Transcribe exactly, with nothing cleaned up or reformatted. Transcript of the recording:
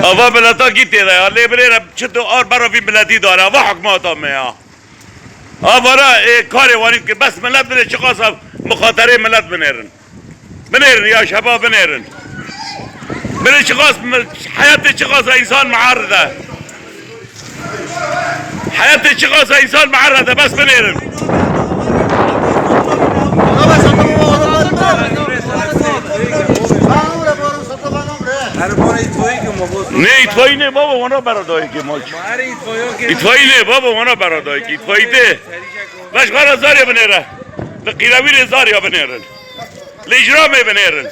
Ava mileta kî tê de ya? Lê binêre çi tu ar bera vî miletî dane? Ava hikmata me ya. Avara, e, karê wanî dike. Bes milet binê çiqasa mixaterê milet binêrin. Binêrin ya şeba binêrin. Binê çiqas mi-, heyetê çiqasa însan miaride. Heyetê çiqasa însan miaride, bes binêrin. Nê îtfayî nê baba, wana bera dayikê maç. Îtfayî nê baba, wana bera dayikê. Îtfayî tê. Leşxera Zarya binêre. Li Qîrewîrê Zarya binêrin. Li îcramê binêrin.